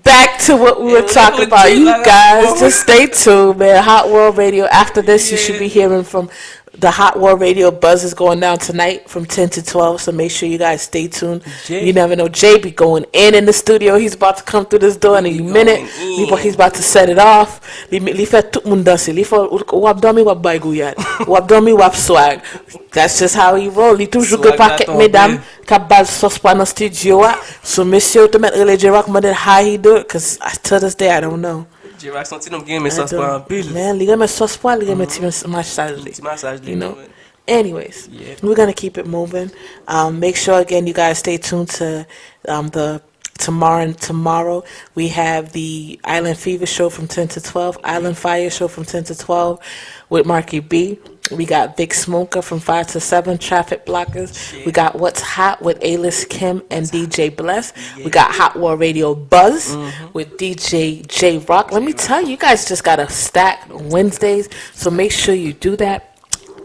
Back to what we were talking about. You guys just stay tuned, man. Hot World Radio. After this, you should be hearing from the Hot War Radio buzz is going down tonight from ten to twelve, so make sure you guys stay tuned. You never know, Jay be going in in the studio. He's about to come through this door in a minute. Li, he's about to set it off. Li, li fè tout moun danse. Li fè, w ap dòmi, w ap bay gouyad. W ap dòmi, w ap swag. That's just how he roll. Li toujou gen pakèt medam k ap ba l sòs pwa nan studio a. So mesye yo te mèt rele J-Rock, mande l how he do it, cause to this day I don't know. J-Rock se yon ti nonm ki renmen sòs pwa anpil. Man, li renmen sòs pwa, li renmen ti masaj li. Ti masaj li. You know? Anyways, we're gonna keep it moving. Um, make sure again you guys stay tuned to um, the tomorrow and tomorrow we have the Island Fever show from ten to twelve, Island Fire show from ten to twelve with Marky B. We got Vic Smoker from five to seven, Traffic Blockers. We got What's Hot with A-List Kim and D J Bless. We got Hot War Radio Buzz with D J J Rock. Let me tell you, you guys just got a stack Wednesdays, so make sure you do that.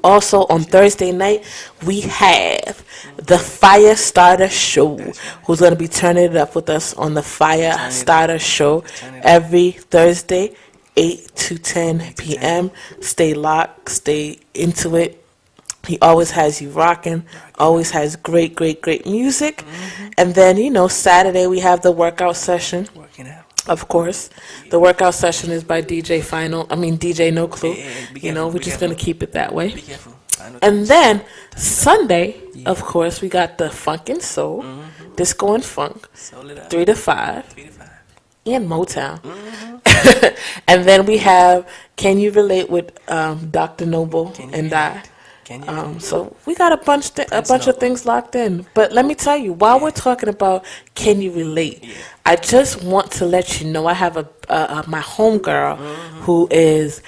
Also on Thursday night, we have the Fire Starter Show, who's gonna be turning it up with us on the Fire Starter Show every Thursday, eight to ten p.m. Stay locked, stay into it. He always has you rocking, always has great, great, great music. And then, you know, Saturday we have the workout session. of course. The workout session is by D J Final. I mean, D J No Clue. You know, we're just gonna keep it that way. And then Sunday, of course, we got the Funk and Soul, Disco and Funk, three to five, and Motown. And then we have Can You Relate with um, Doctor Noble and I. Um, so we got a bunch, th- a bunch of things locked in. But let me tell you, while we're talking about Can You Relate, I just want to let you know I have a, a, a my homegirl who is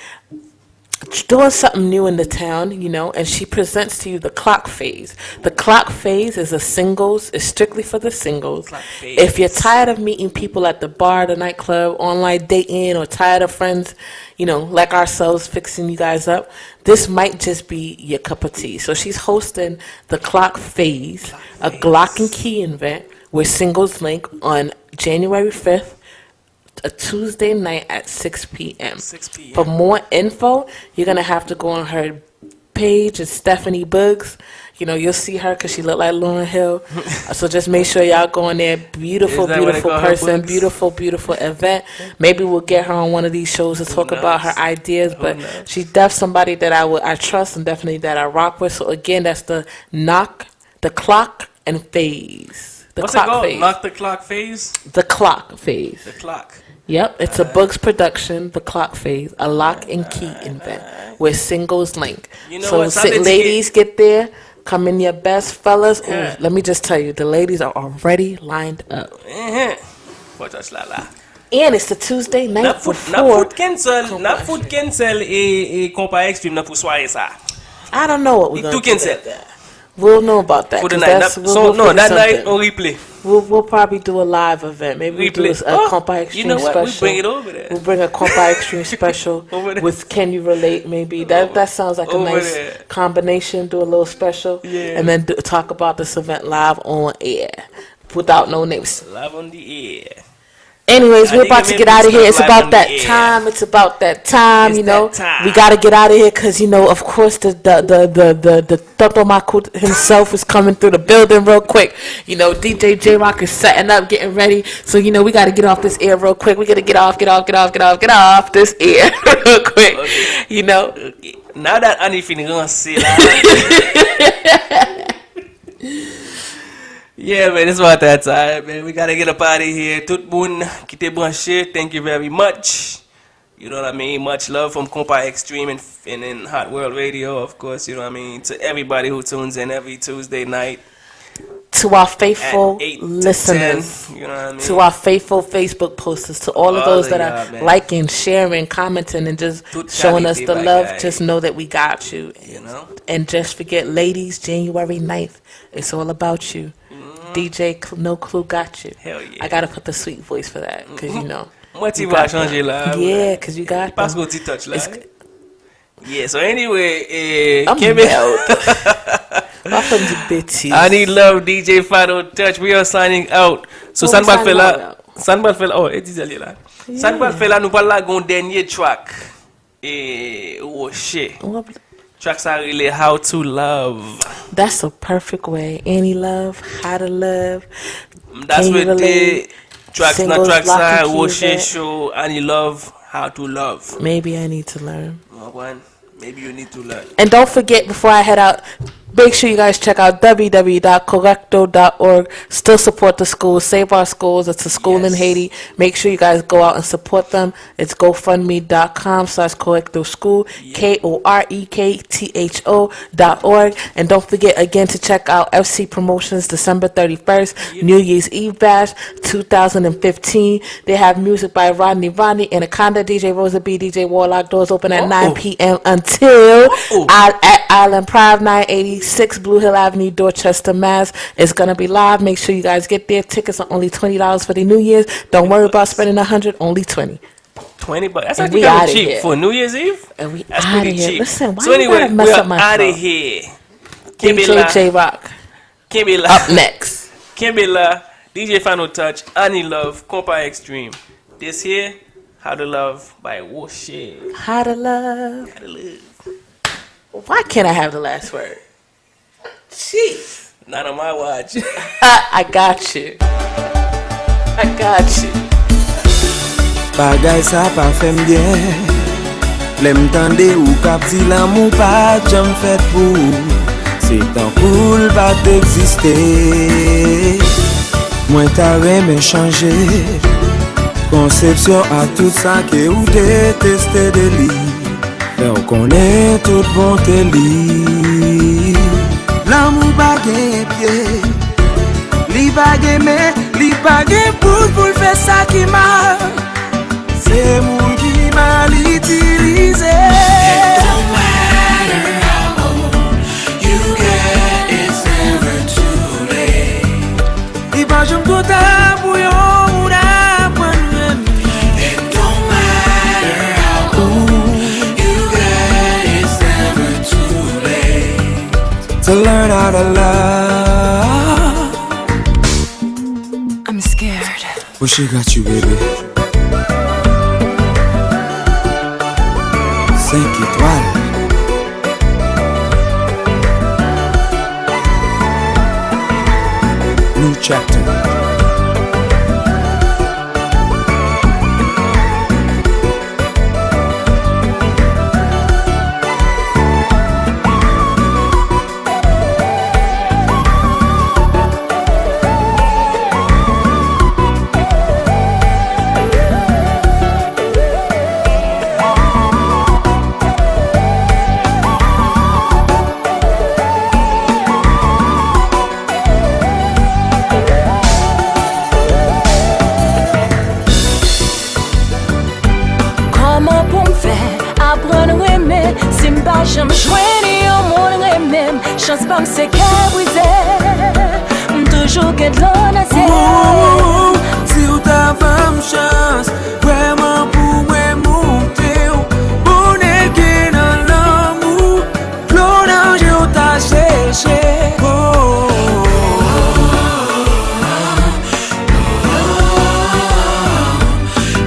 doing something new in the town, you know, and she presents to you the clock phase. The clock phase is a singles, it's strictly for the singles. If you're tired of meeting people at the bar, the nightclub, online dating, or tired of friends, you know, like ourselves fixing you guys up, this might just be your cup of tea. So she's hosting the clock phase, a Glock and Key event where singles link on January fifth, a Tuesday night at six p.m. For more info, you're gonna have to go on her page. It's Stephanie Boogs. You know, you'll see her because she looked like Lauryn Hill. So just make sure y'all go in there. Beautiful, beautiful person. Beautiful, beautiful event. Maybe we'll get her on one of these shows to talk about her ideas. But she's def somebody that I would I trust and definitely that I rock with. So again, that's the knock, the clock, and phase. The What's it called? Phase. Knock the clock phase? The clock phase. The clock. Yep, it's a Bugs production, The Clock Phase, a lock and key event where singles link. You know so what? Ladies, get there, come in your best, fellas. Ooh, let me just tell you, the ladies are already lined up. Fò touch la la. And it's the Tuesday night before. N ap fout cancel, n ap fout cancel e, e Konpa Extreme nan pou sware sa. I don't know what we're gonna do that. We'll know about that. For the night. That's, we'll, so, we'll no, that night on replay. We'll, we'll probably do a live event. Maybe we'll do a, a Konpa Extreme special. You know what? We bring it over there. We'll bring a Konpa Extreme special with Can You Relate, maybe. That, that sounds like a nice combination. Do a little special and then do, talk about this event live on air without no names. Live on the air. Anyways, we're about to get out of here. It's about that time. It's about that time, you know. We gotta get out of here because, you know, of course, the, the, the, the, the, the Tonton Makout himself is coming through the building real quick. You know, D J J Rock is setting up, getting ready. So, you know, we gotta get off this air real quick. We gotta get off, get off, get off, get off, get off this air real quick. You know? Now that Annie fin ranse la. Yeah, man, it's about that time, man. We gotta get up out of here. Tout moun ki te branche, thank you very much. You know what I mean? Much love from Konpa Extreme and, and, and Hot World Radio, of course, you know what I mean? To everybody who tunes in every Tuesday night. To our faithful listeners, you know what I mean? To our faithful Facebook posters, to all of those that are liking, sharing, commenting, and just showing us the love, just know that we got you. You know? And just forget, ladies, January ninth, it's all about you. D J Cl- No Clue got you. Hell yeah. I gotta put the sweet voice for that, because you know. Mwen ti vwa chanje la. Yeah, because you got them. Paske w ti touch la. Yeah, so anyway, eh, kenbe. Pa fè m di betiz. I need love, D J Final Touch. We are signing out. So, sa n pral fè la. Sa n pral fè la. Oh, e Dizel ye la. Sa n pral fè la, nou pral lage yon dènye track. E Roche. Track sa rele How to Love. That's a perfect way. Annie Love, How to Love. That's what they track nan track sa, Roche Show, Annie Love, How to Love. Maybe I need to learn. Ou konprann? Maybe you need to learn. And don't forget, before I head out, make sure you guys check out w w w dot correcto dot org. Still support the school. Save our schools. It's a school in Haiti. Make sure you guys go out and support them. It's gofundme dot com slash correcto school, K O R E K T H O dot org. And don't forget again to check out F C Promotions December thirty-first, New Year's Eve Bash two thousand fifteen. They have music by Rodney Rodney, Anaconda, D J Rosa B, D J Warlock. Doors open at nine p.m. until I- at Island Pride, nine eighty-six Blue Hill Avenue, Dorchester, Mass. It's gonna be live. Make sure you guys get there. Tickets are only twenty dollars for the New Year's. Don't worry about spending a hundred, only twenty. Twenty bucks. That's actually kind of cheap for New Year's Eve. And we out of here. Listen, why you gotta mess up my flow? So anyway, we are out of here. D J J Rock. Kenbe la. Up next. Kenbe la. D J Final Touch, Annie Love, Konpa Extreme. This here, How to Love by Roche. How to Love. How to Love. Why can't I have the last word? Jeez. Not on my watch. I got you. I got you. Bagay sa pa fè m byen. Lè m tande ou k ap di lanmou pa t janm fèt pou ou, se tankou l pa t egziste. Mwen ta renmen chanje konsepsyon ak tout sa ke ou deteste de li. Fè w konnen tout bonte li. Lanmou pa gen pye, li pa gen men, li pa gen bout pou l fè sa ki mal. Se moun ki mal itilize. It don't matter how old you get, it's never too late. Li pa janm twò ta pou yon moun aprann renmen. It don't matter how old you get, it's never too late to learn how to love. I'm scared. Kwochi gratuit, bebe. Senk etwal. New chapter. Kòman pou m fè aprann renmen si m pa janm jwenn yon moun renmen m? Chans pa m se kè brize, m toujou gen dlo nan zye m. Ooh, si w ta ban m chans, vrèman pou mwen montre w bonè gen nan lanmou. Dlo nan je w ta seche. Oh.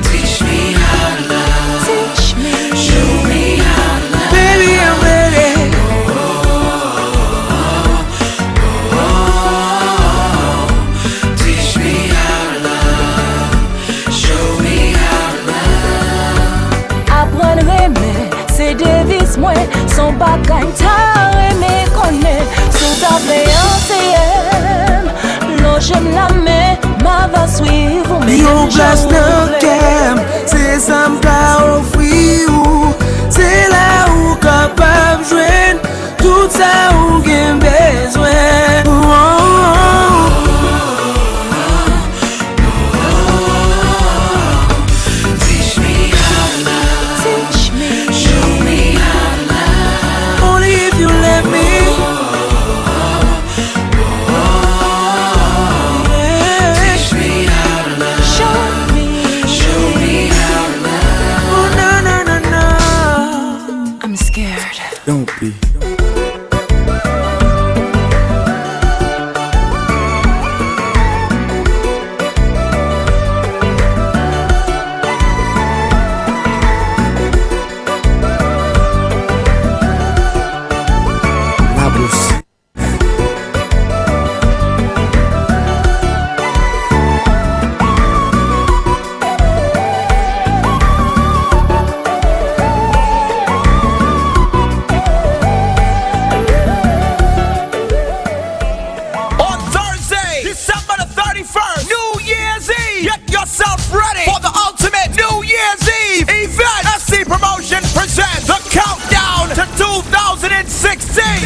Teach me how to love. Teach me. Show me how to love. Baby, I'm ready. Teach me how to love. Show me how to love. Aprann renmen, se deviz mwen, se yon bagay m ta renmen konnen. Si w ta vle anseye m, lonje m lamen, m ava swiv ou, mennen m jan ou vle. Yon plas nan kè m, se sa m ka ofri ou. Se la ou kapab jwenn tout sa ou gen bezwen. Oh, oh, oh. Teach me how to love. Teach me. Show me how to love. Only if you let me. Yeah. Teach me how to love. Show me. Show me how to love. Oh, no, no, no, no. I'm scared. Don't be. Labous. On Thursday, December the thirty-first, New Year's Eve, get yourself ready for the ultimate New Year's Eve event. S C Promotion presents the Countdown to two thousand sixteen.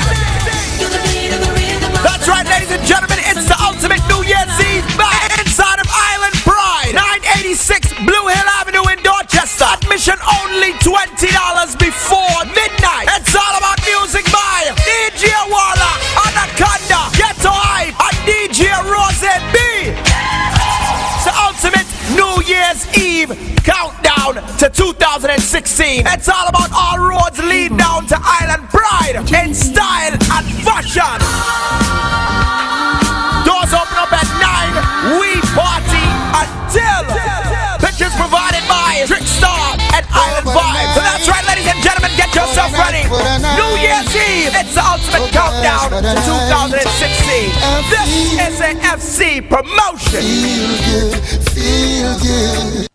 That's right, ladies and gentlemen, it's the ultimate New Year's Eve bash inside of Island Pride, nine eighty-six Blue Hill Avenue in Dorchester. Admission only twenty dollars before midnight. It's all about music by D J Walla, Anaconda, Ghetto Hype, and D J Rose B. It's the ultimate New Year's Eve countdown to two thousand sixteen. It's all about all roads lead down to Island Pride in style and fashion. Doors open up at nine. We party until. Pictures provided by Trickstar and Island Vibes. So that's right, ladies and gentlemen, get yourself ready. New Year's Eve, it's the ultimate countdown to two thousand sixteen. This is a F C promotion. Feel good, feel good.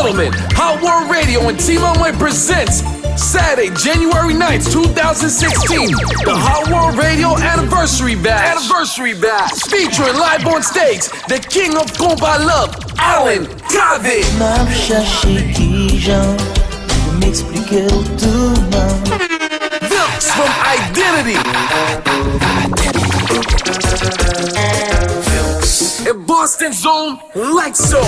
Gentlemen, Hot World Radio and Team Amway presents Saturday, January ninth, two thousand sixteen, the Hot World Radio Anniversary Bash. Anniversary Bash. Featuring live on stage, the king of combat love, Alan Cavé. M ap chache kijan pou m eksplike w tou, man. Vilks from Identity. And Boston's own Lexo.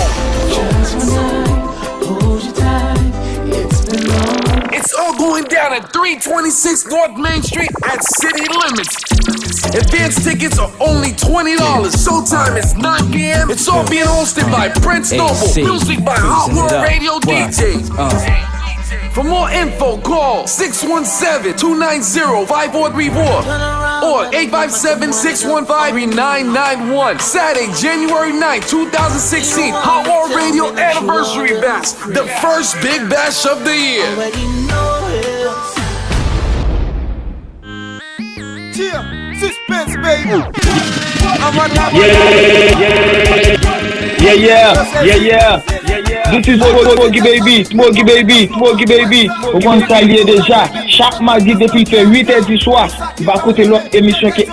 It's all going down at three twenty-six North Main Street at City Limits. Advance tickets are only twenty dollars. Showtime is nine p.m. It's all being hosted by Prince Noble. Music by Hot World Radio D Js. For more info, call six one seven, two nine zero, five four three four or eight five seven, six one five, three nine nine one. Saturday, January ninth, two thousand sixteen, Hot World Radio Anniversary Bash, the first big bash of the year. Yeah, suspense, baby. Yeah, yeah, yeah, yeah. This is Smoggy Baby, Smoggy Baby, Smoggy Baby. Ou konn sa l ye deja. Chak madi depi l fè uit è di swa, ou pa koute lòt emisyon ke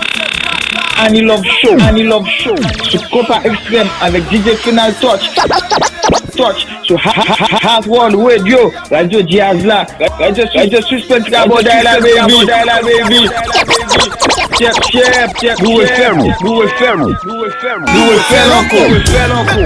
Annie Love Show, Annie Love Show. Sou Konpa Ekstrèm avèk D J Final Touch. Touch. Sou Hot World Radio, Radyo Jazz la, Radyo Radyo Suspense Rabòday la, baby. Chèp, chèp, chèp, nou refè nou, nou refè nou, nou refè l ankò, nou refè l ankò.